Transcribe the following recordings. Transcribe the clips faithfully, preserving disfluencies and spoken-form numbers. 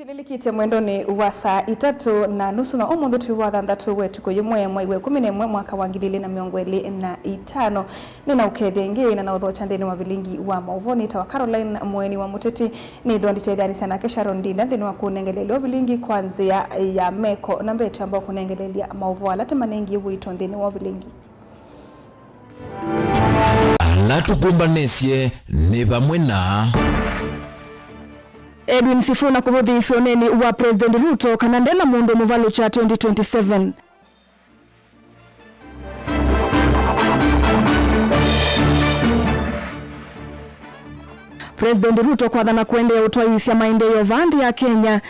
Ĩlilikĩte mwendonĩ wa saa itatũ na nusu, na ũmũnthĩ twĩ wa thanthatũ wa ĩtukũ yĩmwe, mwei wa ĩkũmi na ĩmwe, mwaka wa ngili ilĩ na mĩongo ĩlĩ na itano. Nĩ na ũkethya ĩngĩ na na ũthokya nthĩnĩ wa vilingi wa maũvoo. Nĩtawa Caroline Mũeni wa Mũteti. Nĩthwa nditetheanĩsya nake Sharon Ndinda nthĩnĩ wa kũnengelelya ũvilingi kwa nzĩa ya meko, na mbee twamba kũnengelelya maũvoo ala tũmanengie wĩito nthĩnĩ wa ũvilingi. Ala tũkũmbanĩsye nĩ vamwe na Edwin Sifuna kũvũthĩĩsya ũneeni wa President Ruto kana ndena mũndũ ũmũvalũkya twenty twenty-seven. President Ruto kwathana kũendeea ũtwaĩĩsya maendeeo vaa nthĩ ya Kenya.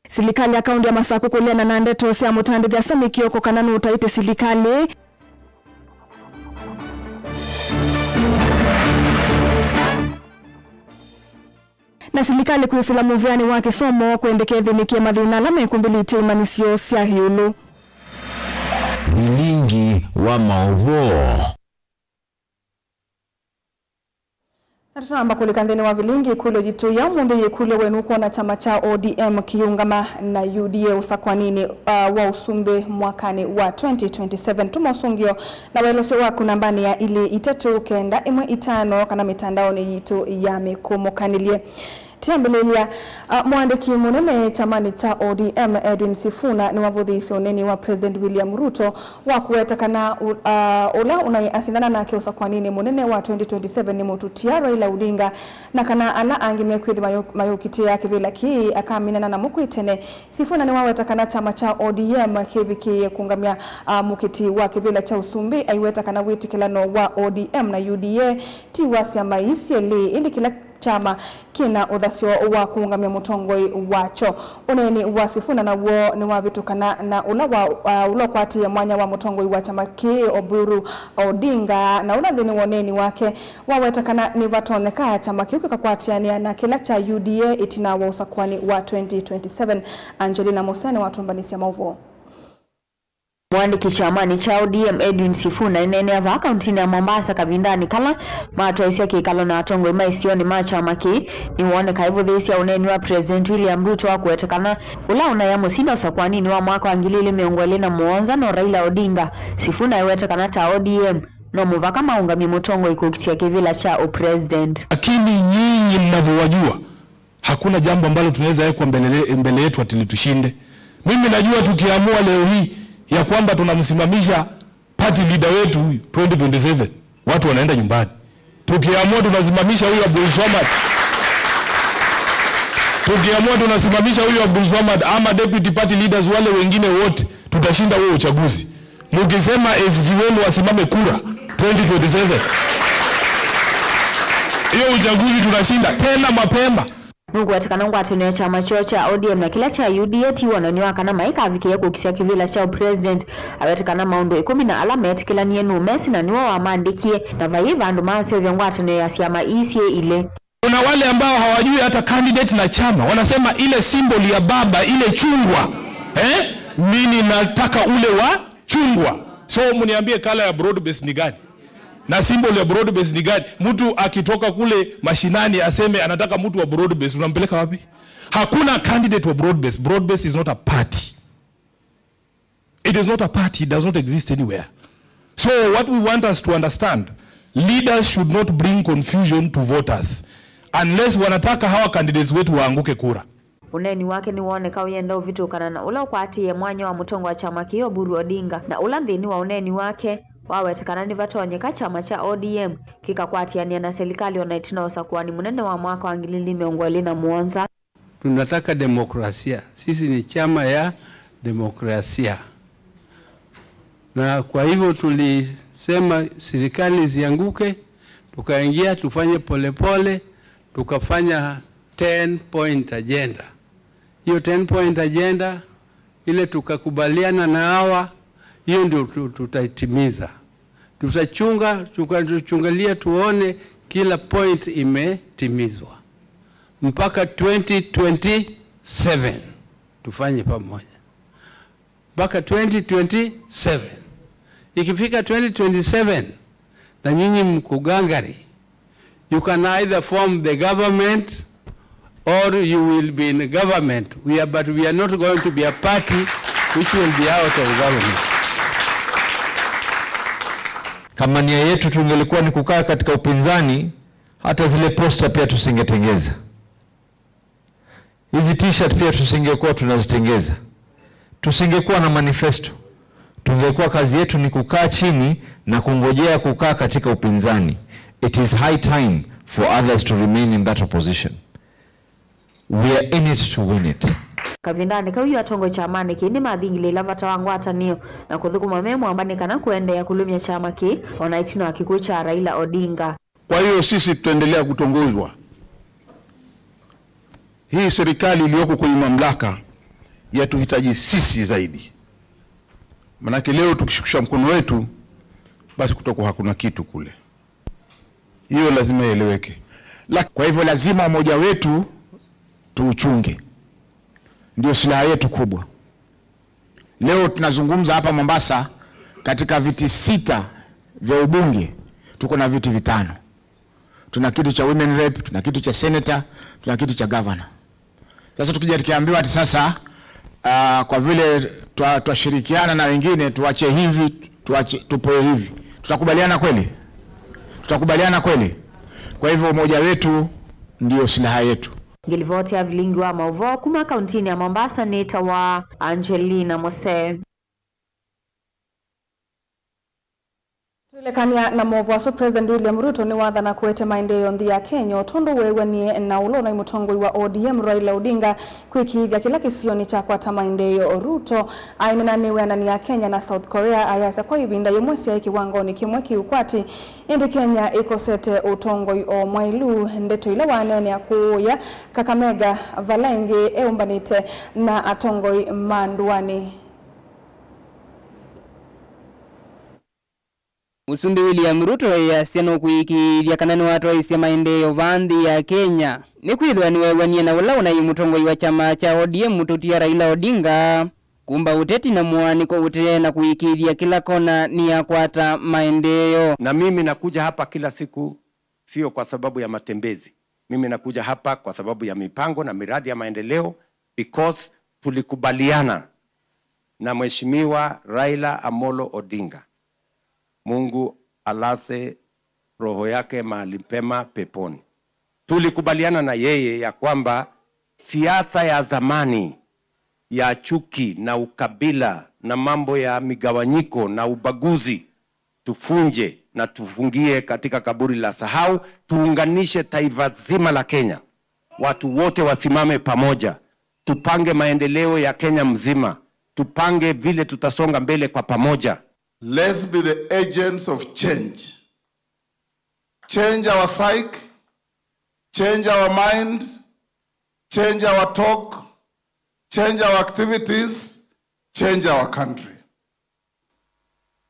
Silikalĩ ya kaũntĩ ya Masakũ kũleana na ndeto sya mũtandĩthya Sammy Kioko kana nũtaĩte silikalĩ. Na silikalĩ kwĩsĩla mũvĩanĩ wa kĩsomo kwendeke ĩthĩnĩkĩe mathĩna ala mekũmbĩlĩtye imanyĩsyo sya ĩũlũ. Vilingi wa maũvoo. Na tũtamba kũlika nthĩnĩ wa vilingi, ĩkũlyo yitũ ya ũmũnthĩ yĩkũlya, we nũkwona kyama kya O D M kĩyĩũngama na U D A ũsakwaninĩ, uh, wa ũsumbĩ mwakanĩ wa twenty twenty-seven? Tũma ũsũngĩo na waĩlesyo waku nambanĩ ya ilĩ itatũ kenda ĩmwe itano kana mĩtandaonĩ yitũ ya mĩkũmũkanĩlye. Twambĩlĩlya, uh, mũandĩki mũnene kyamanĩ kya O D M Edwin Sifuna nĩwavũthĩĩsye ũneeni wa President William Ruto wa kũweta kana ũ-, uh, ũla ũnaĩ asindana nake ũsakwaninĩ mũnene wa twenty twenty-seven nĩ mũtutia Raila Odinga, na kana ala angĩ mekwĩthĩwa mayũ-, mayũkitĩa kĩvĩla kĩĩ akaminana namo kwĩ tene. Sifuna nĩwaweta kana kyama kya O D M kĩvikĩĩe kũngamya, uh, mũkiti wa kĩvĩla kya ũsumbĩ, aiweta kana wĩtĩkĩlano wa O D M na U D A ti wa syama ii syelĩ, ĩndĩ kĩla kyama kĩna ũthasyo wa kũũngamya mũtongoi wakyo. Ũneeni wa Sifuna naw'o nĩwavĩtũkana na ũla wa, uh, ũla ũkwatĩĩe mwanya wa mũtongoi wa kyama kĩĩ, Oburu Odinga, na ũla nthĩnĩ wa ũneeni wake waweta kana nĩvatonyeka kyama kĩu kĩkakwatĩanĩa na kĩla kya U D A ĩtina wa ũsakũani wa twenty twenty-seven. Angelina Musene watũmbanĩsya maũvoo. Mũandĩki kyamanĩ kya O D M Edwin Sifuna aineenea vaa kauntinĩ ya Mombasa kavindanĩ kala matwaĩsya kĩkalo na atongoi ma isionĩ ma kyama kĩĩ, nĩwoneka aivũthĩĩsya ũneeni wa President William Ruto wa kũweta kana ũla ũnaĩ amũsinda ũsakwaninĩ wa mwaka wa ngili ilĩ mĩongo ĩlĩ na mũonza no Raila Odinga. Sifuna aiweta kana ta O D M no mũvaka maũngamye mũtongoi kũkitĩa kĩvĩla kya ũpresident. Lakini nyinyi mnavyowajua, hakuna jambo ambalo tunaweza wekwa mbele, mbele yetu ati litushinde. Mimi najua tukiamua leo hii ya kwamba tunamsimamisha party leader wetu huyu twenty twenty-seven, watu wanaenda nyumbani. Tukiamua tunasimamisha huyu Abdul Swamad, tukiamua tunasimamisha huyu Abdul Swamad ama deputy party leaders wale wengine wote, tutashinda huo uchaguzi. Mukisema A C C wenu wasimame kura twenty twenty-seven, hiyo uchaguzi tunashinda tena mapema. Nũkũweta kana ngwatanĩo ya kyama kyoo kya O D M na kĩla kya U D A ti wonany'o wa kana maikavikĩĩa kũkitya kĩvĩla kya ũpresident. Aweta kana maũndũ ĩkũmi na ala metĩkĩlanie nũmesĩ na nĩwe wamandĩkie, na vaiĩ vandũ maaseũvya ngwatanĩo ya syama ii syĩ ilĩ. Kuna wale ambao hawajui hata candidate na chama, wanasema ile symbol ya baba, ile chungwa, eh? Mimi nataka ule wa chungwa. So mniambie color ya broad base ni gani? Na symbol ya broad base ni gani? Mtu akitoka kule mashinani aseme anataka mtu wa broad base, unampeleka wapi? Hakuna candidate wa broad base. Broad base is not a party. It is not a party, it does not exist anywhere. So what we want us to understand, leaders should not bring confusion to voters unless wanataka hawa candidates wetu waanguke kura. Ũneeni wake nĩwoneka ũyenda ũvĩtũkana na ũla ũkwatĩĩe mwanya wa mũtongoi wa kyama kĩĩ Oburu Odinga, na ũla nthĩnĩ wa ũneeni wake waweta kana nĩvatonyeka kyama kya O D M kĩkakwatĩanĩa na selikalĩ ona ĩtina wa ũsakũani mũnene wa mwaka wa ngili ilĩ mĩongo ĩlĩ na mũonza. Tunataka demokrasia. Sisi ni chama ya demokrasia. Na kwa hivyo tulisema serikali zianguke, tukaingia tufanye polepole, tukafanya ten point agenda. Hiyo ten point agenda ile tukakubaliana na hawa, hiyo ndio tu-, tutaitimiza. Tutachunga, tuka-, tutachungalia tuone kila point imetimizwa. Mpaka twenty twenty-seven tufanye pamoja. Mpaka twenty twenty-seven. Ikifika twenty twenty-seven, na nyinyi mko gangari, you can either form the government or you will be in government. We are, but we are not going to be a party which will be out of government. Kama nia yetu tungelikuwa ni kukaa katika upinzani, hata zile posta pia tusingetengeza. Hizi t-shirt pia tusingekuwa tunazitengeza. Tusingekuwa na manifesto. Tungekuwa kazi yetu ni kukaa chini na kungojea kukaa katika upinzani. It is high time for others to remain in that opposition. We are in it to win it. Kavindanĩ kau yu atongoi kyamanĩ kĩĩ nĩmathingilĩĩla vata wa ngwatanĩo na kũthũkũma me mwamba nĩ kana kũendeea kũlũmya kyama kĩĩ, o na ĩtina wa kĩkw'ũ kya Raila Odinga. Kwa hiyo sisi tutaendelea kutongozwa. Hii serikali iliyoko kwenye mamlaka yatuhitaji sisi zaidi. Manake leo tukishukisha mkono wetu, basi kutakuwa hakuna kitu kule. Hiyo lazima ieleweke. La, kwa hivyo lazima umoja wetu tuuchunge. Ndio silaha yetu kubwa. Leo tunazungumza hapa Mombasa, katika viti sita vya ubunge, tuko na viti vitano. Tuna kiti cha women rep, tuna kiti cha senator, tuna kiti cha governor. Sasa tukija tukiambiwa ati sasa, ah, kwa vile twa-, twashirikiana na wengine, tuache hivi, tuache, tupewe hivi. Tutakubaliana kweli? Tutakubaliana kweli? Kwa hivyo umoja wetu ndio silaha yetu. Ngĩlivoti ya vilingi wa maũvoo kuma kauntinĩ ya Mombasa nĩtawa Angelina Mose. Twĩlekany'a na maũvoo asu, President William Ruto nĩwathana kũete maendeeo nthĩ ya Kenya o tondũ weew'anie na ũla ũnaĩ mũtongoi wa O D M Raila Odinga kwĩkĩĩthya kĩla kĩsionĩ kyakwata maendeeo. Ruto aineena nĩ wĩanani ya Kenya na South Korea, ayasya kwa ĩvinda yĩmwe syaĩ kĩwangonĩ kĩmwe kĩ ũkwati, ĩndĩ Kenya ĩkosete ũtongoi o mwaĩlu, ndeto ila waneenea kũũya Kakamega, vala ĩngĩ eũmbanĩte na atongoi ma ndũanĩ. Mũsumbĩ William Ruto easya nũkũĩkĩĩthya kana nĩwatwaĩsya maendeeo vaa nthĩ ya Kenya, nĩkwĩthĩwa nĩweew'anie na ũla ũnaĩ mũtongoi wa kyama kya O D M Mũtũtia Raila Odinga, kumba ũteti na mũaanĩko ũtee na kũĩkĩĩthya kĩla kona nĩyakwata maendeeo. Na mimi nakuja hapa kila siku, sio kwa sababu ya matembezi. Mimi nakuja hapa kwa sababu ya mipango na miradi ya maendeleo, because tulikubaliana na Mheshimiwa Raila Amolo Odinga, Mungu alaze roho yake mahali pema peponi. Tulikubaliana na yeye ya kwamba siasa ya zamani ya chuki na ukabila na mambo ya migawanyiko na ubaguzi tufunje na tufungie katika kaburi la sahau, tuunganishe taifa zima la Kenya. Watu wote wasimame pamoja, tupange maendeleo ya Kenya mzima, tupange vile tutasonga mbele kwa pamoja. Let's be the agents of change. Change our psyche, change our mind, change our talk, change our activities, change our country.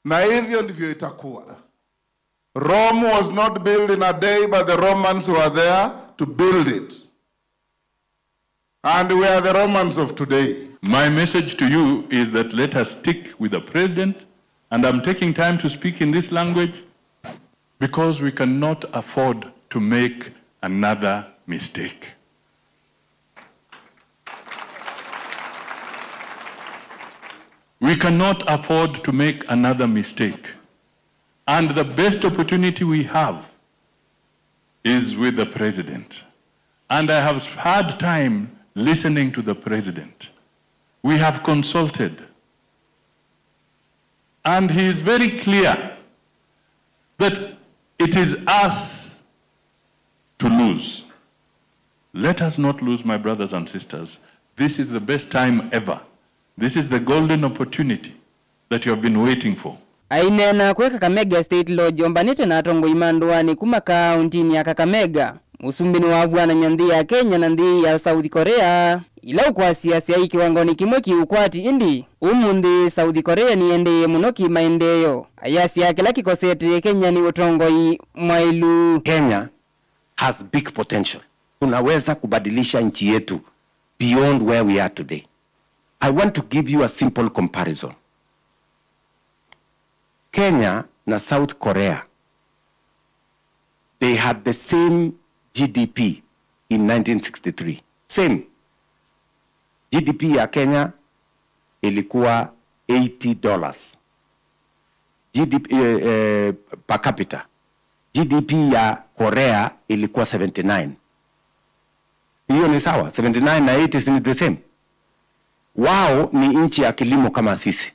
Na hivyo ndivyo itakuwa. Rome was not built in a day, but the Romans were there to build it. And we are the Romans of today. My message to you is that let us stick with the president, and I'm taking time to speak in this language because we cannot afford to make another mistake. We cannot afford to make another mistake. And the best opportunity we have is with the president. And I have had time listening to the president. We have consulted. And he is very clear that it is us to lose. Let us not lose, my brothers and sisters. This is the best time ever. This is the golden opportunity that you have been waiting for. Aineena kwĩ Kakamega State Lodge ombanĩte na atongoi ma ndũanĩ kuma kaũntinĩ ya Kakamega, mũsumbĩ nĩwavw'anany'a nthĩ ya Kenya na nthĩ ya South Korea, ila ũkwasya syaĩ kĩwangonĩ kĩmwe kĩ ũkwati, ĩndĩ ũmũnthĩ South Korea nĩyendeee mũno kĩ-maendeeo. Ayasya kĩla kĩkosete Kenya nĩ ũtongoi mwaĩlu. Kenya has big potential. Tunaweza kubadilisha nchi yetu beyond where we are today. I want to give you a simple comparison. Kenya na South Korea They had the same G D P in nineteen sixty-three. Same. G D P ya Kenya ilikuwa eighty dollars. G D P, eh, eh, per capita. G D P ya Korea ilikuwa seventy-nine. Hiyo ni sawa, seventy-nine na eighty ni the same. Wao ni nchi ya kilimo kama sisi.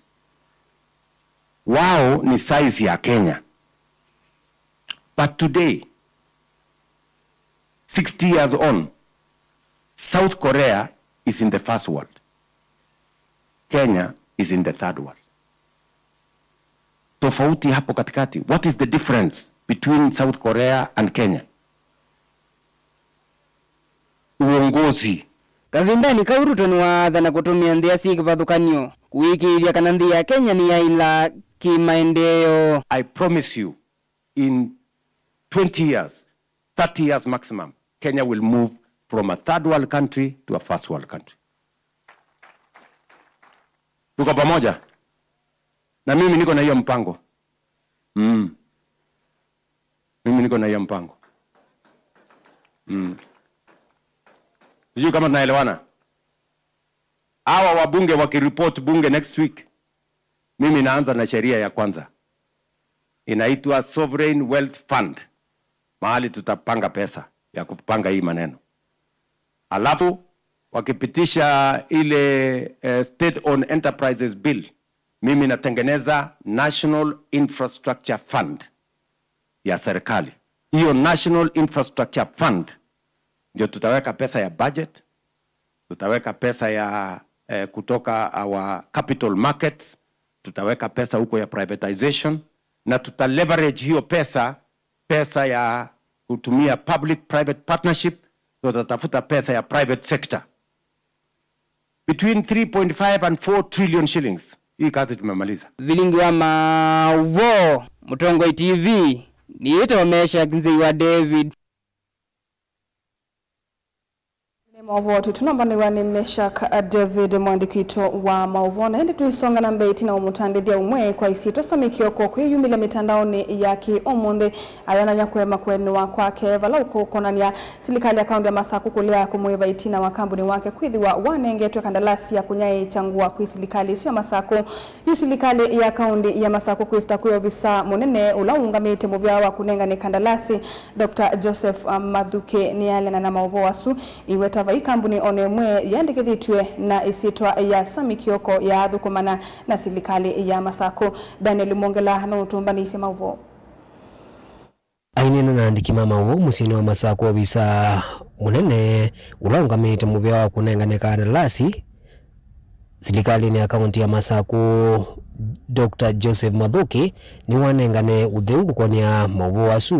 Wao ni size ya Kenya. But today, sixty years on, South Korea is in the first world. Kenya is in the third world. Tofauti hapo katikati. What is the difference between South Korea and Kenya? Uongozi. Kavindanĩ kau, Ruto nĩwaathana kũtũmĩa nzĩa syĩ kĩvathũkany'o kũĩkĩĩthya kana nthĩ ya Kenya nĩyaĩla kĩ-maendeeo. I promise you, in twenty years, thirty years maximum, Kenya will move from a third world country to a first world country. Tuko pamoja? Na mimi niko na hiyo mpango. Mm. Mimi niko na hiyo mpango. Mm. Sijui kama tunaelewana. Hawa wabunge wakireport bunge next week, mimi naanza na sheria ya kwanza. Inaitwa Sovereign Wealth Fund. Mahali tutapanga pesa ya kupanga hii maneno. Alafu wakipitisha ile, eh, State Owned Enterprises Bill, mimi natengeneza National Infrastructure Fund ya serikali. Hiyo National Infrastructure Fund ndio tutaweka pesa ya budget, tutaweka pesa ya, eh, kutoka our capital markets, tutaweka pesa huko ya privatization, na tuta leverage hiyo pesa, pesa ya kutumia public private partnership, tutatafuta pesa ya private sector. Between three point five and four trillion shillings. Hii kazi tumemaliza. Vilingi wa maũvoo, Mũtongoi T V, nĩĩtawa Meshack Nzei wa David. Nĩ maũvoo tũtũnombanĩwa nĩ Meshack David, mwandĩki witũ wa maũvoo. Na ĩndĩ tũisonga na mbee, ĩtina wa mũtandĩthya ũmwe kwa isyĩtwa Sammy Kioko kwĩyumĩlya mĩtandaonĩ ya kĩ-ũmũnthĩ, ayonany'a kũema kũenwa kwake vala ũkũkonany'a silikalĩ ya kaũntĩ ya Masakũ kũlea kũmũĩva ĩtina wa kambuni wake kwĩthĩwa wanengetwe kandalasi ya kũnyaĩĩkya ngũa kwĩ silikalĩ ĩsu ya Masakũ. Yu silikalĩ ya kaũntĩ ya Masakũ kwĩsĩla kwĩ ovisa mũnene ũla ũũngamĩte mũvea wa kũnengane kandalasi, Doctor Joseph Mathuki, nĩyaeleana na maũvoo asu. Ĩweta vai kambuni o na ĩmwe yĩandĩkĩthĩtw'e na ĩsyĩtwa ya Sammy Kioko yaathũkũmana na silikalĩ ya Masakũ. Daniel Mwongela nũtũmbanĩisye maũvoo. Aineena na andĩki ma maũvoo mũsyĩnĩ wa Masakũ, ovisa mũnene ũla ũũngamĩte mũvea wa kũnengane kandalasi silikalĩnĩ ya kaũntĩ ya Masakũ, Doctor Joseph Mathuki, nĩwanengane ũtheu kũkonea maũvoo asu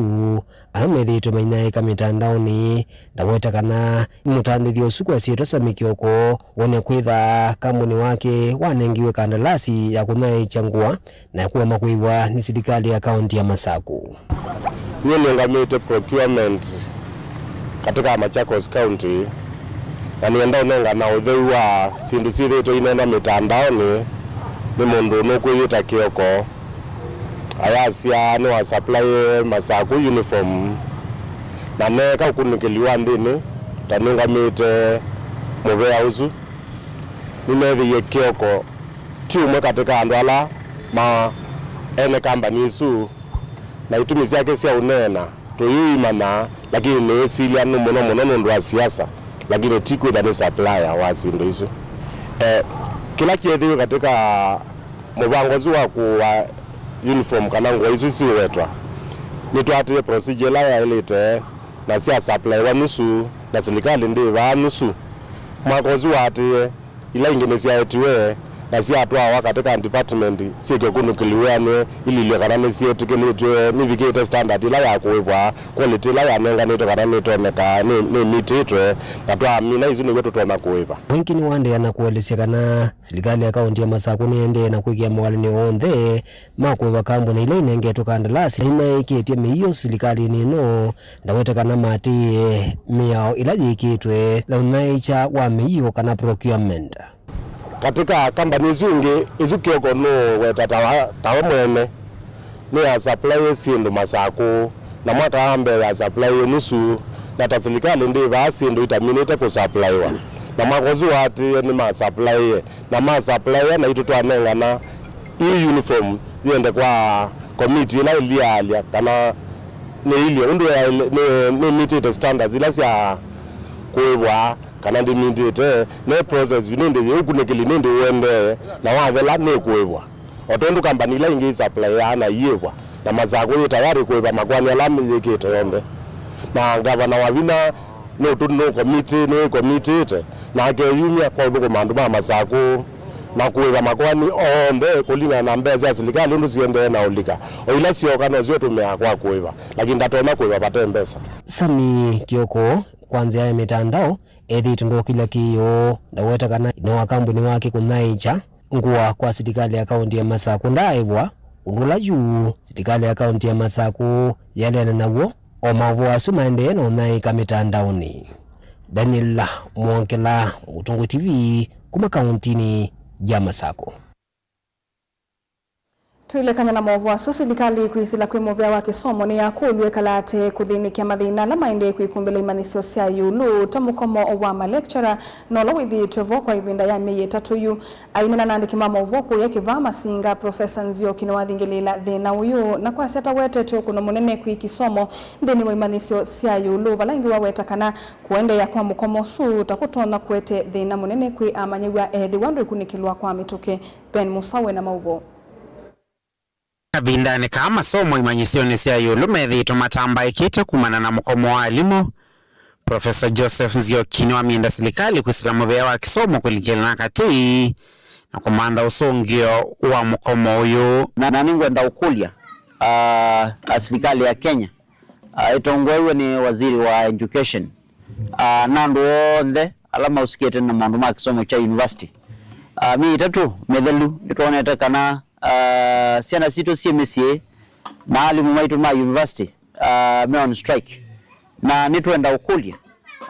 ala methĩĩtwe mainyaĩĩka mĩtandaonĩ, ndaweta kana mũtandĩthya ũsu kwa syĩtwa Sammy Kioko wone kwĩtha kambuni wake wanengiwe kandalasi ya kũnyaĩĩkya ngũa na kũema kũĩvwa nĩ silikalĩ ya kaũntĩ ya Masakũ. Niĩ nĩũngamĩte procurement katika Machakos County, na nĩenda ũnengana ũtheu wa syĩndũ syĩthĩĩtwe ineenwa mĩtandaonĩ nĩ mũndũ nũkwĩyĩta Kioko. Ayasya nĩwa supply Masakũ uniform, na neeka ũkunĩkĩli wa nthĩnĩ ta nĩũngamĩte mũvea ũsu. Nĩneethĩie Kioko ti ũmwe katĩ ka andũ ala ma ene kambani ĩsu, na itumi syake sya ũneena tũyĩimanya, lakini nĩĩsilya nĩ mũno mũno nũndũ wa siasa, lakini ti kwĩtha nĩ supplier wa syĩndũ isu. Eh, kĩla kyeethĩiwe katĩ ka mũvango ũsu wa kũũa uniform kana ngũa isu siũwetwa, nĩtwaatĩĩe procedure ĩla yaĩlĩte, na sya supplyiwa nusu, na silikalĩ ndĩĩvaa nusu. Mwaka ũsu waatĩĩe, ila ingĩ nĩsyaetiwe na syatwawa katĩ ka department syĩke ũkunĩkĩli wĩanĩe, ililw'e kana nĩsyĩtĩkĩlĩtw'e, nivikĩte standard ĩla ya kũĩvwa, quality ĩla yanenganĩtwe kana nĩtonyeka, nĩ, nĩmitĩtwe, na twamina isu nĩw'o tũtonya kũĩva. Mwingĩ nĩwaendeea na kũelesya kana silikalĩ ya kaũntĩ ya Masakũ nĩendee na kwĩkĩa mawalany'o onthe ma kũĩva kambuni ila inengetwe kandalasi na imaĩkĩtye mĩio silikalĩnĩ ĩno. Ndaweta kana maatĩĩe mĩao ĩla yĩkĩtwe na ũnyaĩĩkya wa mĩio kana procurement. Katĩ ka kambani isu ingĩ, isu Kioko nũũweta ta wa, ta we mwene, nĩ ya supply syĩndũ Masakũ, Na mwaka wa mbee ya supply ĩ nusu, na ta silikalĩ ndĩvaa syĩndũ itaminĩte kũsupplywa. Na mwaka ũsu waatĩĩe nĩmasupplyie, na masupplyia, naitũ twanengana ii uniform yĩende kwa komiti ĩla ĩliaalya kana nĩilye ũndũ yaĩle-, nĩ-, nĩmitĩte standards ila sya kũĩvwa, kana ndĩmitĩte, ne process yu nĩndĩ yĩũkunĩkĩli nĩndĩ ũendee, na wathela nĩkũĩvwa. O tondũ kambani ila ingĩ isupplyaa na iyĩvwa, na Masakũ yĩ tayari kũĩva makoani ala yĩkĩte yonthe. Na ngavana wa vinya nũtũ-, nũkomiti-, nĩwĩkomitĩte, na akeyumya kwa ũthũkũma andũ ma Masakũ na kũĩva makoani onthe kũlingana na mbesa sya silikalĩ ũndũ siendee na ũlika. O ila syooka nosyo ũtũmĩaa kwa kũĩva, lakini ndatonya kũĩva vate mbesa. Sami Kioko, kwa nzĩa ya mitandao, ethĩĩtwe ndokĩlya kĩĩo, ndaweta kana ĩna wa kambuni wake kũnyaĩĩkya ngũa kwa silikalĩ ya kaũntĩ ya Masakũ ndaaĩvwa, ũndũ ũla yu silikalĩ ya kaũntĩ ya Masakũ yaeleana naw'o, o maũvoo asu maendee na ũnyaĩĩka mitandaonĩ. Daniel Mwongela, Mũtũngũ T V, kuma kaũntĩnĩ ya Masakũ. Twĩlekany'a na maũvoo asu, silikalĩ kwĩsĩla kwĩ mũvĩa wa kĩsomo nĩyakũlw'e ĩkala ate kũthĩnĩkĩa mathĩna ala maendee kwĩkumbĩla imanyĩsyo sya ĩũlũ ta mũkomo wa ma lecturer, na ũla wĩthĩĩtwe vo kwa ĩvinda ya myei ĩtatũ yu. Aineena na andĩki ma maũvoo kũya Kĩvaa Masinga, Professor Nzioki nĩwathingĩlĩĩla thĩna ũyũ na kwasya atawetete ũkũno mũnene kwĩ kĩsomo nthĩnĩ wa imanyĩsyo sya ĩũlũ, vala ĩngĩ waweta kana kũendeea kwa mũkomo ũsu ta kũtonya kũete thĩna mũnene kwĩ amanyĩw'a ethĩwa ndwĩkunĩkĩlwa kwa mĩtũkĩ. Ben Musawe na maũvoo. Kavindanĩ kaa masomo imanyĩsyonĩ sya ĩũlũ methĩĩtwe matambaĩkĩte kumana na mũkomo wa alimũ, Professor Joseph Nzioki nĩwamina silikalĩ kwĩsĩla mũvĩa wa kĩsomo kũlikĩla na katĩ na kũmantha ũsũngĩo wa mũkomo ũyũ. Na, na nĩngwenda ũkũlya, ah, a silikalĩ ya Kenya, ah, ĩtongoew'e nĩ waziri wa education, ah, na andũ onthe ala maũsikĩte na maũndũ ma kĩsomo kya university. Ah, myei ĩtatũ mĩthelu nĩtwonete kana, ah, syana sitũ syĩ mĩsyĩ na alimũ maitũ ma university, ah, me on strike. Na nĩtwenda ũkũlya,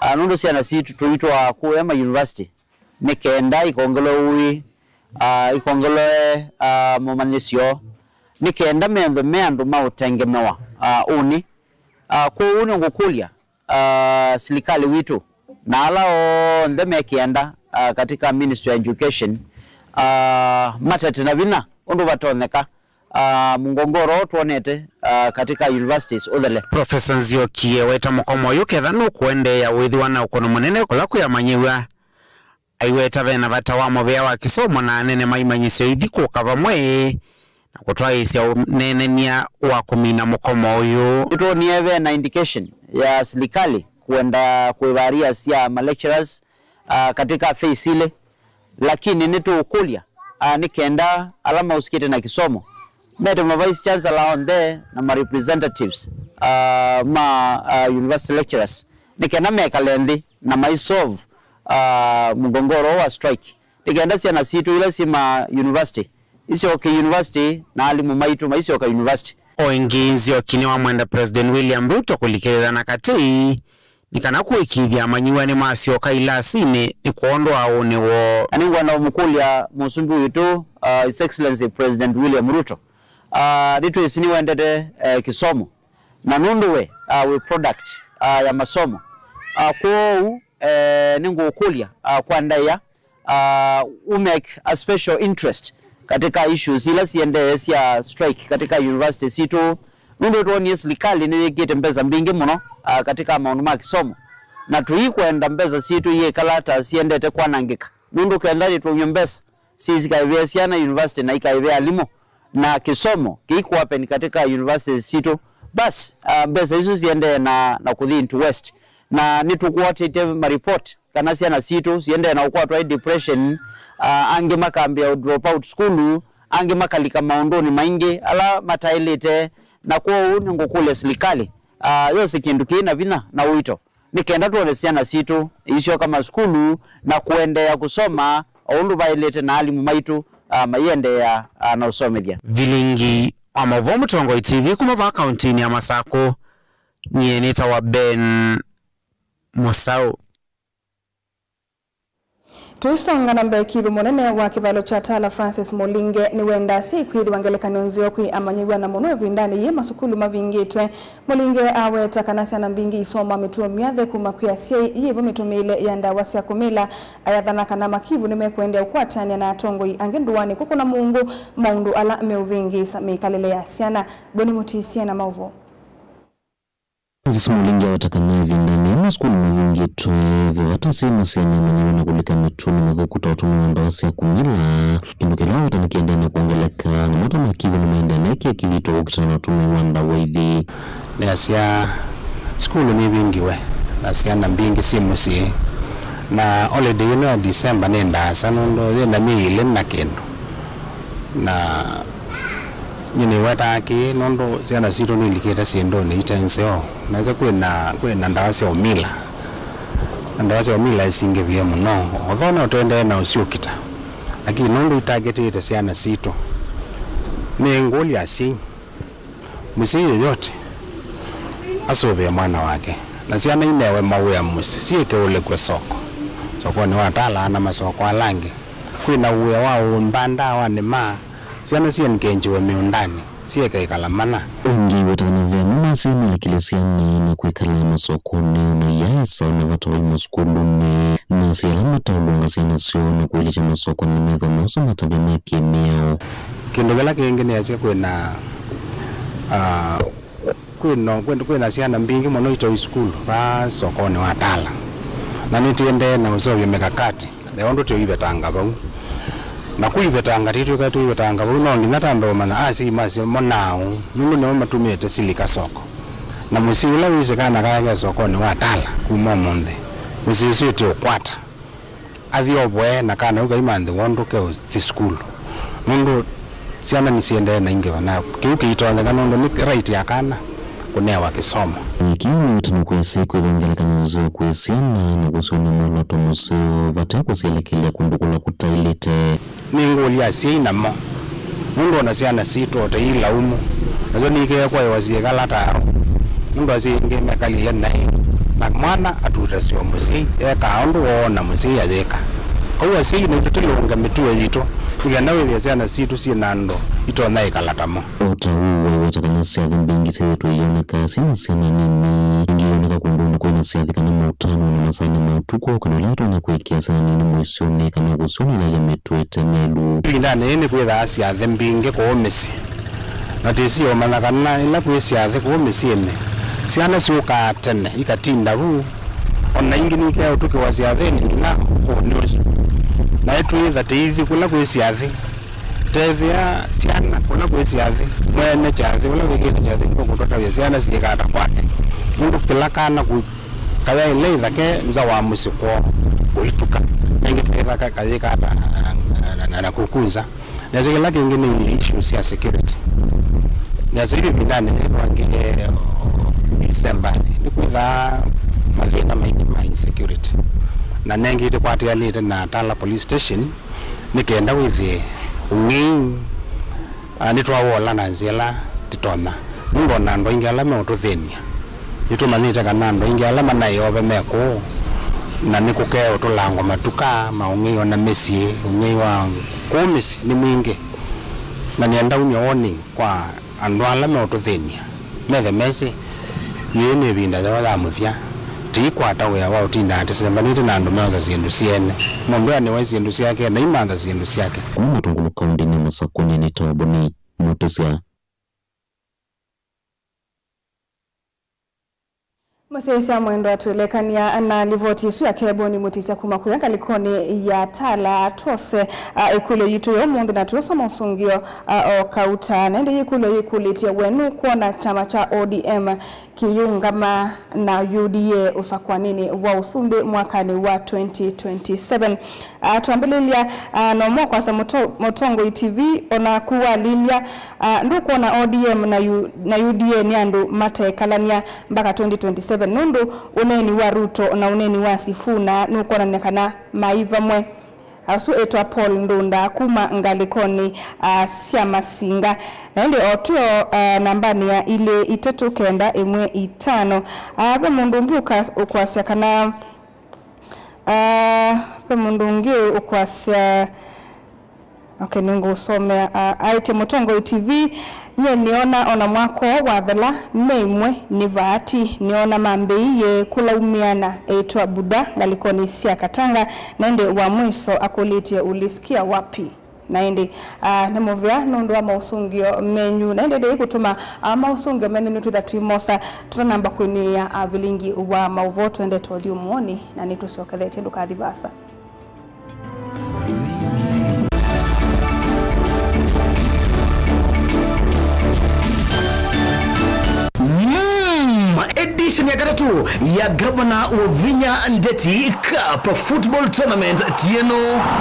ah, nũndũ syana sitũ tũitwaa kũya ma university, nĩ kenda ikongelwe ũĩ, ah, ikongelwe, ah, momanyĩsyo, nĩ kenda methwe me andũ ma ũtengemewa, ah, ũnĩ. Ah, kwoou nĩngũkũlya, ah, silikalĩ witũ na ala onthe me kĩanda, ah, katika Ministry of Education, ah, matete na vinya ũndũ vatonyeka, ah, mũngongoro ũũ twonete, ah, katika universities ũthele. Professor Nzioki eweta mũkomo ũyũ ketha nũkũendeea wĩthĩwa na ũkũno mũnene kũla kwĩ amanyĩw'a. Aiweta vena vata wa mũvĩa wa kĩsomo na anene ma imanyĩsyo ithi kũka vamwe na kũtwaĩĩsya ũneenany'a wa kũmina mũkomo ũyũ. Nĩtwonie vena indication ya silikalĩ kwenda kũĩva arrears sya ma lecturers, ah, katika phase ilĩ, lakini nĩtũũkũlya, ah, nĩ kenda ala maũsikĩte na kĩsomo mete ma vice chancellor onthe na ma representatives, ah, ma, ah, university lecturers nĩ kenda mekale nthĩ na maisolve, ah, mũngongoro wa strike, nĩ kenda syana sitũ ila syĩ ma university isyoke university na alimũ maitũ maisyoka university. O ĩngĩ, Nzioki nĩwamwenda President William Ruto kũlikĩlĩla na katĩ nĩ kana kũĩkĩĩthya amanyĩw'a nĩmasyoka ilasinĩ nĩ kwondũ wa ũnĩ woo. Na nĩngwenda ũmũkũlya mũsumbĩ witũ, uh, His Excellency President William Ruto, uh, nĩtwĩsĩ nĩwendete, eh, kĩsomo, na nũndũ we, uh, wĩ product, uh, ya masomo, uh, kwoou, eh, nĩngũkũlya, uh, kwa ndaĩa, uh, u make a special interest katika issues ila siendee sya strike katika university sitũ, nũndũ twonie silikalĩ nĩyĩkĩte mbesa mbingĩ mũno, uh, katika maũndũ ma kĩsomo, na tũikwenda mbesa sitũ iyĩkala ta siendete kwanangĩka, nũndũ kenda nĩtwaumya mbesa sisikaĩvĩa syana university na ikaĩvĩa alimũ, na kĩsomo kĩikũapeni katika universities sitũ, basi, uh, mbesa isu siendee na, na kũthi into waste, na nĩtũkwatĩte maripoti kana syana sitũ siendee na ũkwatwa nĩ depression, ah, angĩ makambĩa drop out school, angĩ makalika maũndũnĩ maingĩ ala mataĩlĩte, na kwoou nĩngũkũlya silikalĩ, ah, yose kĩndũ kĩĩ na vinya na ũito, nĩ kenda twone syana sitũ iisyoka masukulu na kũendeea kũsoma o ũndũ vaĩlĩte na alimũ maitũ, ah, maiendeea, ah, na ũsomethya. Vilingi wa maũvoo Mũtongoi T V kuma vaa kaũntĩnĩ ya Masakũ, nyie nĩtawa Ben Mũsaũ. Tũisonga na mbee, kithu mũnene wa kĩvalo kya Tala Francis Mũlinge nĩwendaa asyai kwĩthĩwa ngelekany'o nzeo kwĩ amanyĩw'a, na mũno ĩvindanĩ yĩĩ masukulu mavingĩtwe. Mũlinge aweta kana syana mbingĩ isomaa mĩtuo myathĩ kuma kwĩ asyai, yĩvo mĩtũmĩĩle ya ndawa sya kũmila. Ayathana kana makivu nĩmekũendeea ũkwatany'a na atongoi angĩ ndũanĩ kũkũna mũungu maũndũ ala meũvĩngĩĩsa mĩkalĩle ya syana. Boni Mũtisia na maũvoo. Francis Mũlinge aweta kana ĩvindanĩ yĩĩ masukulu mavingĩtwe, ethĩwa ata asyai masyaĩĩne amanyĩw'a na kũlika mĩtuonĩ mĩthũku ta ũtũmĩi wa ndawa sya kũmila, kĩndũ kĩla aweta nĩkĩendee na kwongeleka, na mata makivu nĩmaendee na ĩkĩa kĩthito kũkitana na ũtũmĩi wa ndawa ithi. Nĩasya sukulu nĩvingiwe na syana mbingĩ syĩ mũsyĩ, na holiday ĩno ya December nĩ ndaasa nũndũ yĩ na myei ĩlĩ na kĩndũ. Na nyie nĩwetaa kĩĩ nũndũ syana sitũ nĩilikĩte syĩndũnĩ ite nzeo. Nesa kwĩna, kwĩna ndawa sya ũmila. Na ndawa sya ũmila isingĩvie mũno. Although no tũendee na ũsyũkita, lakini nũndũ itargetĩte syana sitũ, nĩ ngũlya asyai, mũsyai yeyote asũvĩe mwana wake, na syana inewe mawĩa mũsyĩ, syĩke ũlekwe soko, sokonĩ wa Tala na masoko ala angĩ. Kwĩna ũĩa wa ũmba ndawa nĩma, syana siengenjiwe mĩũndanĩ, syĩke ĩkala mana. Ũngĩ wetangana ve amwe masya malekile syana na kwĩkala masokonĩ, ona iyaĩ sawa na vata wai masukulunĩ, na syala mataũlũnga syana syoo na kũilĩkya masokonĩ methwa maũsa matavya ma kĩmĩao. Kĩndũ kĩla kĩngĩ nĩasya kwĩna, ah, kwĩno, kwĩna, kwĩna syana mbingĩ mũno itaĩ sukulu vaa sokonĩ wa Tala, na nĩtĩendee na ũseũvya mikakati ya ũndũ tũivetanga vau. Na kũivetanga, tĩtwĩka tũivetanga vau, no nginya tambe ũmanya asyai masyo mo naaũ, nũndũ nĩmo matũmĩte silika soko. Na mũsyai ũla wĩsĩ kana kake sokonĩ wa Tala kuma ũmũnthĩ, mũsyai ũsu ĩtĩ ũkwata. Athi ovoe na kana kau kaimanthĩwa ũndũ keũthi sukulu, nũndũ syana nĩsiendee na ingĩva, na kĩu kĩitonyeka nũndũ nĩ right ya kana kũnewa kĩsomo. Kĩu nĩ ũtano kwĩ asyai kwĩthwa ngelekany'o nzeo kwĩ syana na kũsyona mwolooto mũseo vate kũsyelekelya kũndũ kũla kũtaĩlĩte. Nĩngũlya asyai namo, nũndũ ona syana sitũ o ta ilaumu, nasyo nikeekwaĩwa syĩkala ta ao, nũndũ asyai aingĩ mekalile naĩ, na mwana atutasya o mũsyai, ekaa ũndũ woona mũsyai ayĩka. Kwoou asyai naitũ tũlũnge mĩtuo yitũ, nĩ kenda wĩthĩe syana sitũ syĩ na andũ itonya ĩkala ta mo. O ta ũu, waiweta kana syathĩ mbingĩ syĩthĩtwe iyoneka syĩ na syana nini, ingĩ iyoneka kũndũnĩ kwĩna syathĩ kana maũtano na masaanĩ ma ũtukũ, kana ũla atonya kwĩkĩa syana nini mũisyonĩ kana kũsyonelelya mĩtuo ĩte mĩelu. Ĩvindanĩ yĩĩ nĩkwĩthaa syathĩ mbingĩ kũũ mĩsyĩ, na tĩsĩ ũmanya kana ĩla kwĩ syathĩ kũũ mĩsyĩnĩ, syana syũkaa tene ikatinda vu, o na ingĩ nikea ũtukĩwa syathĩnĩ nginya ũkũũnĩ ũsu. Na ĩtwĩtha tĩithi kũla kwĩ syathĩ. Tethĩa syana kũla kwĩ syathĩ, mwene kyathĩ ũla wĩkĩte kyathĩ nũkũtũtavya syana syĩkaa ta kwake, nũndũ kĩla kana kũ-, kayaĩle ĩthake nza wa mũsyĩ kwoo kũituka, na ĩngĩ kethaka kayĩkaa ta na, na, na, na kuku nza. Nasyo kĩla kĩngĩ nĩ issues sya security. Nasyo yu ĩvindanĩ yĩĩ twangĩe December-nĩ, nĩkwĩthaa mathĩna maingĩ ma insecurity, na nengĩ tũkwatĩanĩte na Tala Police Station, nĩ kenda wĩthĩe ũng'ei, ah, nĩtwawola na nzĩa ĩla tũtonya. Nũndũ o na andũ aingĩ ala meũtũthĩny'a, nĩtũmanyĩte kana andũ aingĩ ala manaĩ ove me kũũ, na nĩkũkeũtũlangwa matuka ma ũng'ei, o na mĩsyĩ, ũng'ei wa kũũ mĩsyĩ nĩ mwingĩ. Na nĩenda umya warning kwa andũ ala meũtũthĩny'a, methe mesĩ, yĩĩ nĩ ĩvinda yoo ya mũthya. Tũikwata wĩa wa ũtindaa tũsembanĩtye na andũ meosa syĩndũ syene. Mũndũ anĩwae syĩndũ syake na imantha syĩndũ syake. Kuma Matungulu kaũndĩnĩ ya Masakũ, nyie nĩtawa Boni Mũtĩsya. Mũsyaĩĩsya mwendwa, twĩlekany'a na livoti ĩsu yake Boni Mũtĩsya kuma kũya ngalĩkonĩ ya Tala. Twose, a, ĩkũlyo yitũ ya ũmũnthĩ na twĩũsoma ũsũngĩo, a, o kauta. Na ĩndĩ ĩkũlyo yĩkũlĩtye, we nũkwona kyama kya O D M kĩyĩũngama na U D A ũsakũanĩnĩ wa ũsumbĩ mwakanĩ wa twenty twenty-seven? A, twambĩlĩlya, a, na ũmwe kwasya mũto-, Mũtongoi T V, o naku walilya, a, ndũkwona O D M na U-, na U D A nĩ andũ matekalany'a mbaka twenty twenty-seven, nũndũ ũneeni wa Ruto na ũneeni wa Sifuna nũkwonany'a kana mai vamwe. Asu ĩtwa Paul Ndunda kuma ngalĩkonĩ, a, sya Masinga. Na ĩndĩ o twĩo, a, nambanĩ ya ilĩ itatũ kenda ĩmwe itano, a, ve mũndũ ũngĩ ũka-, ũkwasya kana Ah, ve mũndũ ũngĩ ũkwasya, okay, nĩngũsomea, ah, aĩtye Mũtongoi T V, nyie nĩona ona mwako wathela, me imwe nĩ vaati, nĩona mambĩĩie kũlaumĩana, eĩtwa Buda ngalĩkonĩ sya Katanga, na ĩndĩ wa mwiso akũlĩtye, "Ulisikia wapi?" Na ĩndĩ, ah, nĩ mũvea nũndũ wa maũsũngĩo menyu. Na ĩndĩ ndĩi kũtũma, ah, maũsũngĩo menyu nĩtwĩtha twĩmosa tũtanamba kwĩnĩĩa, ah, vilingi wa maũvoo. Twendete ũthyũmũonĩ na nĩtũsyokethete, ndũkathi vaasa. Mm, edition ya katatũ ya Gavana Wavinya Ndeti Cup Football Tournament tieno.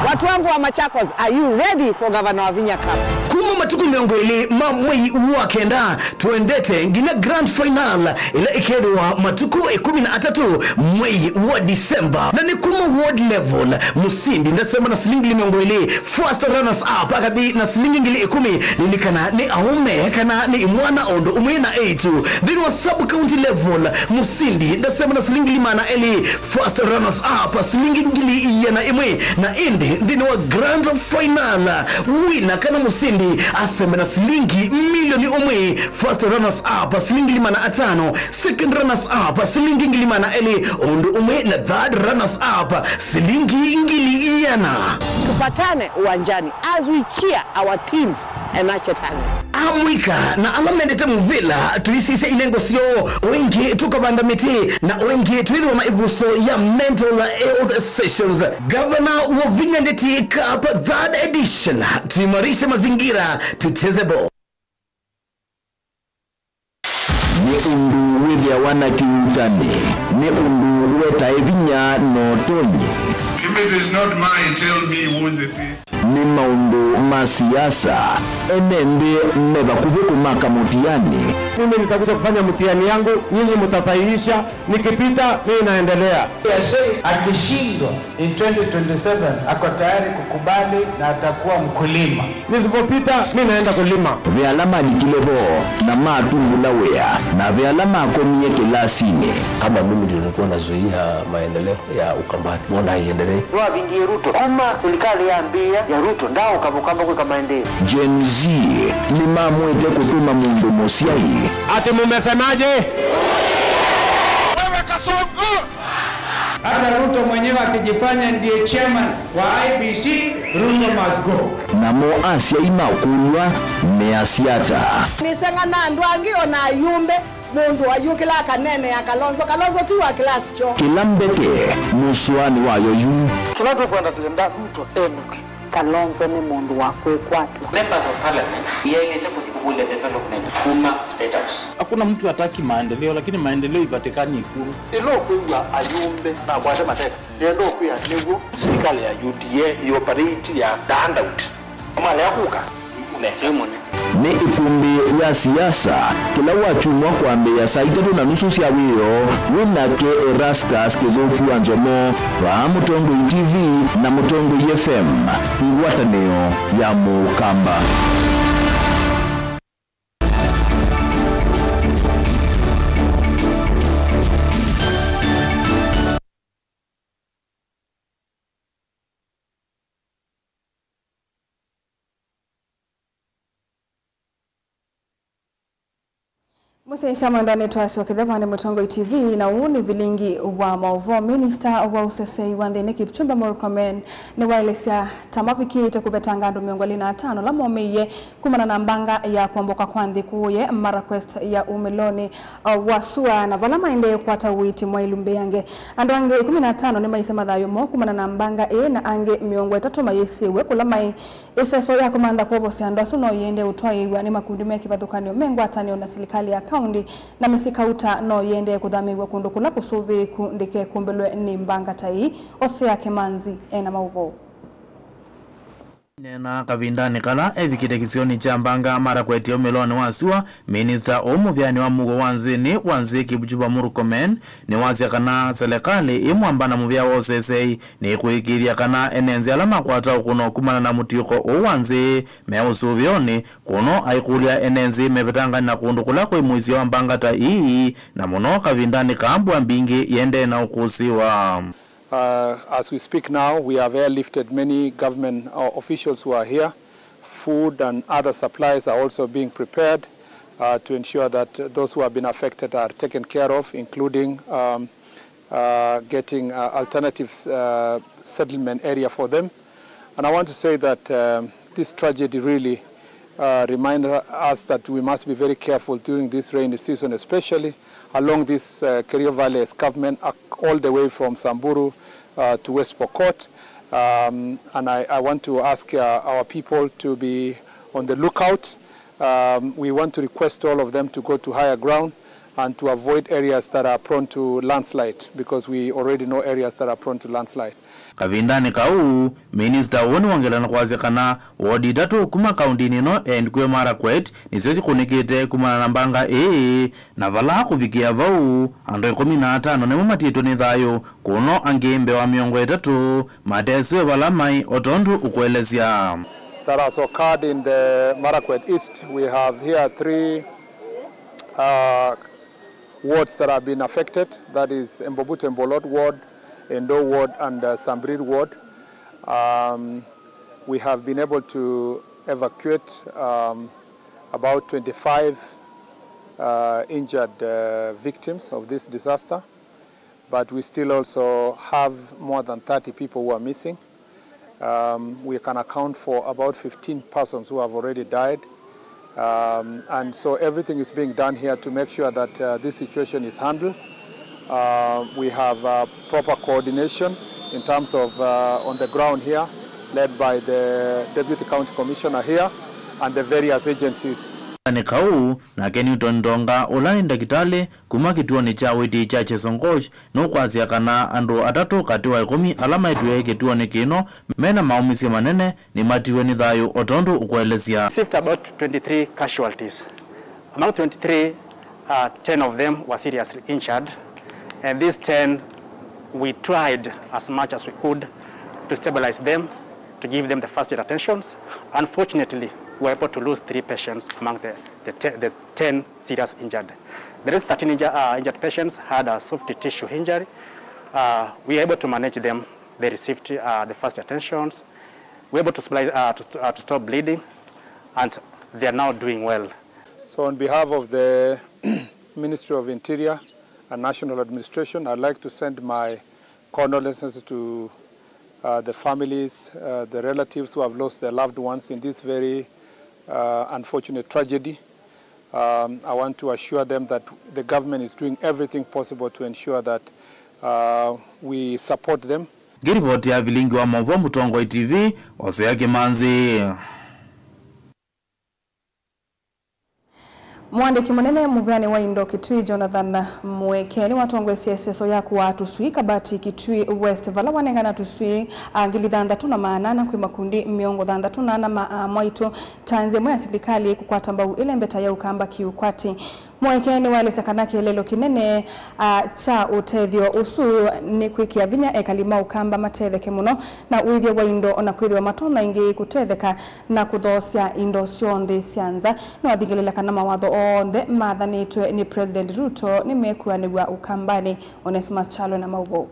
Watu wangu wa Machakos, are you ready for Governor Wavinya Cup? Kuma matukũ mĩongo ĩlĩ ma mwei wa kenda, twendete nginya grand final ĩla ĩkethĩwa matukũ ĩkũmi na atatũ mwei wa December. Na nĩ kuma ward level, mũsindi ndasema na silingi mĩongo ĩlĩ, first runners up akathi na silingi ngili ĩkũmi. Lilikana nĩ aũme kana nĩ imwana o ũndũ ũmwe na eĩtu. Nthĩnĩ wa sub county level, mũsindi ndasema na silingi ngili maana elĩ, first runners up silingi ngili iana ĩmwe, na ĩndĩ nthĩnĩ wa grand final, wina kana mũsindi asembe na silingi milioni ũmwe, first runners up silingi ngili maana atano, second runners up silingi ngili maana elĩ, o ũndũ ũmwe na third runners up silingi ngili iana. Tupatane uwanjani as we cheer our teams and nurture talent. Amũika na ala mendete mũvĩla, tũisisya inengo syoo, o ĩngĩ tũkavanda mĩtĩ, na o ĩngĩ twĩthĩwa na ĩvuso ya mental health sessions. Gavana Wavinya Ndeti Cup third edition, tuimarishe mazingira, tucheze ball. Nĩ ũndũ wĩthĩawa na kĩuutani, nĩ ũndũ wetae vinya na ũtonyi. If it is not mine, tell me whose it is. Nĩ maũndũ ma siasa, ene nthĩ me vakuvĩ kũmaka mũtiani. Mimi nitakuja kufanya mtihani yangu, nyinyi mtasahihisha, nikipita, mimi naendelea. Yashe akishindwa in twenty twenty-seven, ako tayari kukubali na atakuwa mkulima. Nisipopita, mi naenda kulima. Ve ala malikile vo na matungula wĩa, na ve ala makomie kĩlasinĩ. Kama mimi ndio nilikuwa nazuia maendeleo ya Ukambani, mbona haiendelei? Nĩwavingie Ruto. Kuma serikali yambĩĩa ya Ruto, ndaũkavũkava kwĩka maendeeo. Gen Z nĩmamwĩte kũtuma mũndũ mũsyai. Ati mumesemaje? Wewe Kasongo! Hata Ruto mwenyewe akijifanya ndiye chairman wa I E B C, Ruto must go. Namo asyai makũlw'a measya ata? Nĩseng'ana andũ angĩ o na ayumbe, mũndũ ayũkĩla akaneenea Kalonzo. Kalonzo ti wa class kyo. Kĩla mbeke mũsũanĩ wayo yu. Kĩla tũkwenda, tũkwenda Ruto enũke. Kalonzo nĩ mũndũ wa kwĩkwatw'a. Members of Parliament yaĩlĩte kũthi kũkũlya development kuma State House. Hakuna mtu hataki maendeleo, lakini maendeleo ipatikani Ikulu. Ĩla ũkwĩw'a ayumbe makwate mateka, nĩenda ũkwĩa nĩw'o. Serikali ya U D A ĩoperate ya the handout. Malea kũka, nĩ mũnene. Nĩ ĩkumbĩ ya siasa, kĩla wakyumwa kwambĩĩa saa itatũ na nusu sya wĩoo, wĩ nake Erastus Kĩthũku wa Nzomo, vaa Mũtongoi T V na Mũtongoi F M, ngwatanĩo ya Mũkamba. Mũsyaĩĩsya mwendwa, nĩtwasyokethya vaa nĩ Mũtongoi T V, na ũũ nĩ vilingi wa maũvoo. Minista wa ũsesei wa nthĩnĩ Kipchumba Murkomen nĩwaelesya ta mavikĩĩte kũvetanga andũ mĩongo ĩlĩ na atano ala momĩie kumana na mbanga ya kũomboka kwa nthĩ kũũye Marakwet ya umĩlonĩ, uh, wa sua, na vala maendee kũkwata ũiiti mwaĩlu mbeange. Andũ angĩ ĩkũmi na atano nĩmaisye mathayũ moo kumana na mbanga ĩĩ, na angĩ mĩongo ĩtatũ mayĩsĩwe kũla maĩ ĩseso ya kũmantha kwovosya andũ asu no ĩendee ũtwaĩĩw'a nĩ makundi me kĩvathũkany'o me ngwatanĩo na silikalĩ ya kaũnti, na mĩsyĩ kauta no ĩendee kũthamĩĩw'a kũndũ kũla kũsũvĩĩku ndĩkekũmbĩlwe nĩ mbanga ta ii. Osea Kĩmanzi ena maũvoo. Nena kavindanĩ kala evikĩte kĩsionĩ kya mbanga Marakwet ya umĩlonĩ wa sua, minista ũũ mũvĩanĩ wa mũuo wa nthĩnĩ wa nzĩ Kipchumba Murkomen nĩwasya kana selekalĩ ĩ mwamba na mũvĩa wa ũsesei nĩkũĩkĩĩthya kana ene nzĩ ala makwata ũkũno kumana na mũtiũko ũũ wa nzĩ me ũsũvĩonĩ. Kũno aikũlya ene nzĩ mevetangani na kũndũ kũla kwĩ mũisyo wa mbanga ta ii, na mũno kavindanĩ kaa mbua mbingĩ iendee na ũkũsĩwa. Uh, as we speak now, we have airlifted many government, uh, officials who are here. Food and other supplies are also being prepared, uh, to ensure that those who have been affected are taken care of, including, um, uh, getting, uh, alternatives, uh, settlement area for them. And I want to say that, um, this tragedy really, uh, reminds us that we must be very careful during this rainy season, especially along this, uh, Kerio Valley escarpment, uh, all the way from Samburu, uh, to West Pokot. Um, and I, I want to ask, uh, our people to be on the lookout. Um, we want to request all of them to go to higher ground and to avoid areas that are prone to landslide, because we already know areas that are prone to landslide. Kavindanĩ kau, minista ũũ nĩwongelea na kwasya kana wodi itatũ kuma kaũndĩnĩ ĩno ya Elgeyo Marakwet nĩsyo sikũnĩkĩte kumana na mbanga ĩĩ, na vala kũvikĩa vau, andũ ĩkũmi na atano nĩmo matiĩtwe nĩ thayũ, kũno angĩ mbee wa mĩongo ĩtatũ mateswe vala maĩ, o tondũ ũkũelesya. That has occurred in the Marakwet East. We have here three, uh, wards that have been affected. That is Embobut Embolot ward, Endo ward, and, uh, Sambrir ward. Um, we have been able to evacuate, um, about twenty-five, uh, injured, uh, victims of this disaster. But we still also have more than thirty people who are missing. Um, we can account for about fifteen persons who have already died. Um, and so everything is being done here to make sure that, uh, this situation is handled. Uh, we have, uh, proper coordination in terms of, uh, on the ground here, led by the Deputy County Commissioner here and the various agencies. Nĩ kau, nake Newton Ndonga, ũla nĩ ndakĩtalĩ kuma kĩtuonĩ kya ũiiti kya Chesongoch, nũkwasya kana andũ atatũ katĩ wa ĩkũmi ala maĩtw'e kĩtuonĩ kĩno mena maũmĩsyo manene nĩmatiwe nĩ thayũ, o tondũ ũkũelesya. Received about twenty-three casualties. Among twenty-three, uh, ten of them were seriously injured, and these ten, we tried as much as we could to stabilize them, to give them the first aid attentions. Unfortunately, we were able to lose three patients among the, the, te- the ten serious injured. The rest thirteen inju- uh, injured patients had a soft tissue injury. Uh, we were able to manage them. They received, uh, the first attentions. We were able to, supply, uh, to, uh, to stop bleeding, and they are now doing well. So, on behalf of the Ministry of Interior and National Administration, I'd like to send my condolences to, uh, the families, uh, the relatives who have lost their loved ones in this very, uh, unfortunate tragedy. Um, I want to assure them that the government is doing everything possible to ensure that, uh, we support them. Ngĩrivoti ya vilingi wa maũvoo Mũtongoi T V, Hosea Kĩmanzi. Mũandĩki mũnene mũvĩanĩ wa indo Kitui, Jonathan Mũeke, nĩwatongoesye ĩseso ya kũaa tũswii Kabati, Kitui West, vala wanengana tũswii, a, ngili thanthatũ na maana ana kwĩ makundi mĩongo thanthatũ na ana ma aamwaitũ ta nzĩa ĩmwe ya silikalĩ kũkwata mbau ĩlembeta ya ũkamba kĩũkwati. Mũeke nĩwaelesya kana kĩeleelo kĩnene, a, kya ũtethyo ũsu nĩ kwĩkĩa vinya ekali ma ũkamba matetheke mũno na ũĩthya wa indo, o na kwĩthĩwa matonya ĩngĩ kũtetheka na kũthoosya indo syonthe sya nza. Nĩwathingĩlĩĩla kana mawatho onthe mathanĩtwe nĩ President Ruto nĩmekũanĩw'a ũkambanĩ. Onesmus Kyalo na maũvoo.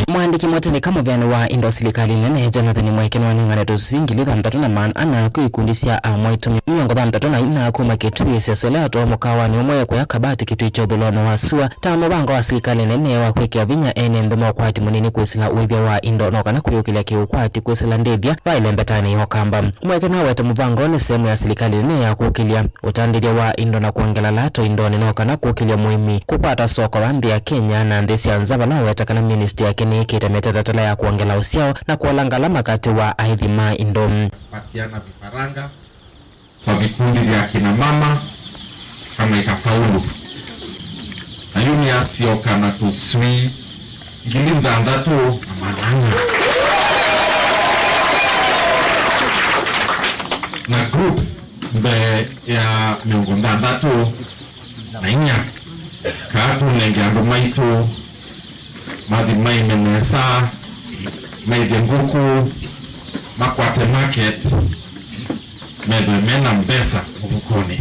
Mũandĩki mũtĩnĩka mũvĩanĩ wa indo silikalĩ nene, Jonathan Mũeke, nĩwanengane tũswii ngili thanthatũ na maana ana kwĩ ikundi sya aamwaitũ mĩongo thanthatũ na ina kuma Kitui, ĩseso ĩla yatwawa mũkawanĩ ũmwe kũya Kabati, Kitui kya ũthũĩlonĩ wa sua, ta mũvango wa silikalĩ nene wa kwĩkĩa vinya ene nthĩ ma ũkwati mũnini kwĩsĩla ũĩthya wa indo, no kana kwĩyũkĩlya kĩũkwati kwĩsĩla ndĩthya va ĩlembetanĩ ya ũkamba. Mũeke nĩwawete mũvango ũũ nĩ sehemu ya silikalĩ nene ya kũkĩlya ũtandĩthya wa indo na kwongela lato indonĩ, no kana kũkĩlya mũĩmi kũkwata soko va nthĩ ya Kenya na nthĩ sya nza, vala waweta kana ministry yake nĩĩkĩte mĩtatatala ya kwongela ũsyao na kũola ngalama katĩ wa aĩthi ma indo. Patiana vifaranga kwa vikundi vya kina mama kama itafaulu. Na yu nĩasyoka na tũswii ngili nthanthatu na maana ana. Na groups mbee ya mĩongo nthanthatu na inya, kaa tũnenge andũ maitũ mathi maime nesa, maĩthye ngũkũ, makwate market, methwe mena mbesa mũvukonĩ.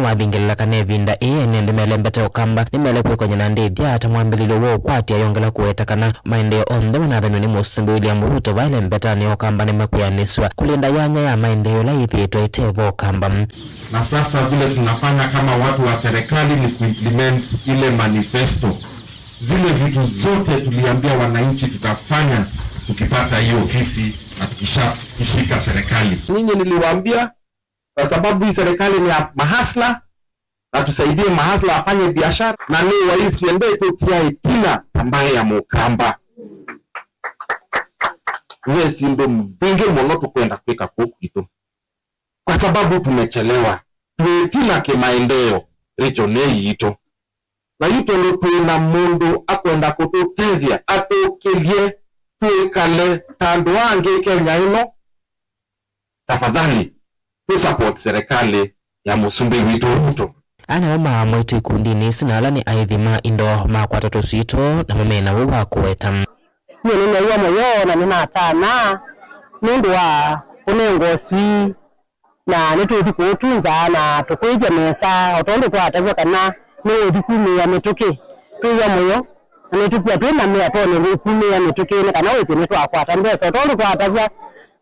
Nĩwavingĩlĩla kana ĩvinda ĩĩ ene nthĩ melembete Ũkamba nĩmele kwĩkony'a na ndĩthya ta mwambĩlĩlyo wa ũkwati. Ayongela kũweta kana maendeeo onthe manathanw'e nĩ Mũsumbĩ William Ruto vaĩ lembetanĩ ya Ũkamba nĩmakwĩanĩsw'a kũlĩnda yanya ya maendeeo ĩla yĩthĩĩtwe ĩte vo Ũkamba. Na sasa vile tunafanya kama watu wa serikali ni kuimplement ile manifesto, zile vitu zote tuliambia wananchi tutafanya tukipata hiyo ofisi na tukishashika serikali. Nyinyi niliwaambia, kwa sababu hii serikali ni ya mahasla, na tusaidie mahasla wafanye biashara, na nĩ waisi ende tũtia ĩtina ambaye ya Mũkamba. Nze syĩndũ mbingĩ mũno tũkwenda kwĩka kũu kwitũ, kwa sababu tumechelewa. Twĩ ĩtina kĩmaendeeo region ĩĩ yitũ. Na yu tondũ twĩ na mũndũ akwenda kũtũtethya, atũkĩlye twĩkale ta andũ angĩ Kenya ĩno, tafadhali, tũ support serikali ya Mũsumbĩ witũ Ruto. Aa namo maamwaitũ ikundinĩ isu, na ala nĩ aithi ma indo makwata tũswii twoo, namo mena ũu wa kũweta. Nyie nĩneew'a mũyo na nĩnatana nũndũ wa kũnengwa ũswii, na nĩtũũthi kũũtunza na tũkwĩthya nesa, o tondũ twatavw'a kana nĩũũthi kumĩĩa mĩtũkĩ. Twĩw'a mũyo, na nĩtũkw'a twĩ na mĩatonĩ nĩkumĩĩa mĩtũkĩ nĩ kana wĩthwe nĩtwakwata mbesa, o tondũ twatavw'a,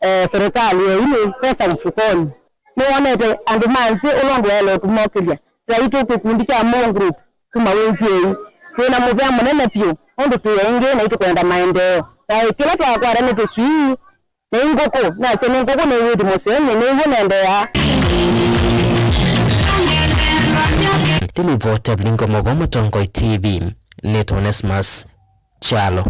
eh, serikali ĩĩ nĩ pesa mfukoni. Nĩwonete andũ ma nzĩ ũla ũndũ waĩle ũtũmokĩlya. Taitũ kĩkundi kya Mo Group kuma Wĩnziei, twĩ na mũvea mũnene vyũ nũndũ twĩ aingĩ na nĩtũkwenda maendeeo. Na kĩla twakwata nĩ tũswii, na ingũkũ, nasya nĩ ngũkũ nĩ wĩthi mũseo, nyie nĩw'o nendeeaa. Ndilivota vilingo moko Mũtongoi T V, nĩtwa Onesmus Kyalo.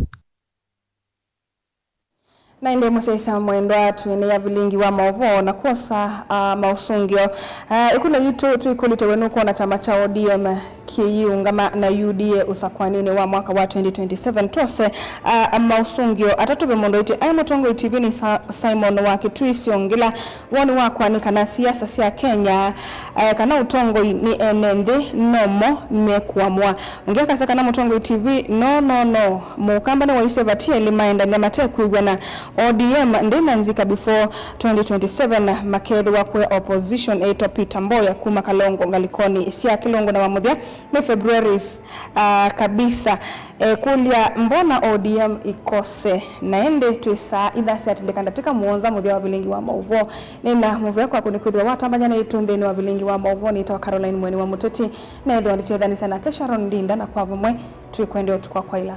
Na ĩndĩ mũsyaĩĩsya mwendwa, twĩnĩĩa vilingi wa maũvoo na kwosa, ah, maũsũngĩo. Ah, ĩkũlyo yitũ twĩkũlĩte, we nũkwona kyama kya O D M kĩyĩũngama na U D A ũsakwanĩnĩ wa mwaka wa twenty twenty-seven? Twose, ah, maũsũngĩo atatũ. Ve mũndũ aĩtye, aĩ Mũtongoi T V nĩ Sa-, Simon wa Kĩtui Syongila. Woni wakwa nĩ kana siasa sya Kenya, eh, kana ũtongoi nĩ ene nthĩ nomo mekũamũa. Ũngĩ akasya kana Mũtongoi T V, no, no, no. Mũkamba nĩwaisye vatielĩ maendany'a matekwĩw'ana. O D M ndĩ na nzika before twenty twenty-seven, makethĩwa kũya opposition ĩtwa Peter Mboya kuma Kalongo ngalĩkonĩ sya kĩlungu na wa mũthya nĩ February's, ah, kabisa. Ekũlya, mbona O D M ikose? Na ĩndĩ twĩ saa ithaa syatilĩka ndatĩka mũonza mũthya wa vilingi wa maũvoo. Nĩ na mũvea kwaku nĩ kwĩthĩwa watambany'a naitũ nthĩnĩ wa vilingi wa maũvoo. Nĩtawa Caroline Mweni wa Mũteti, na ĩthĩwa ndĩtethanĩsya nake Sharon Ndinda, na kwa vamwe twĩkwendea ũtukũ wa kwaĩla.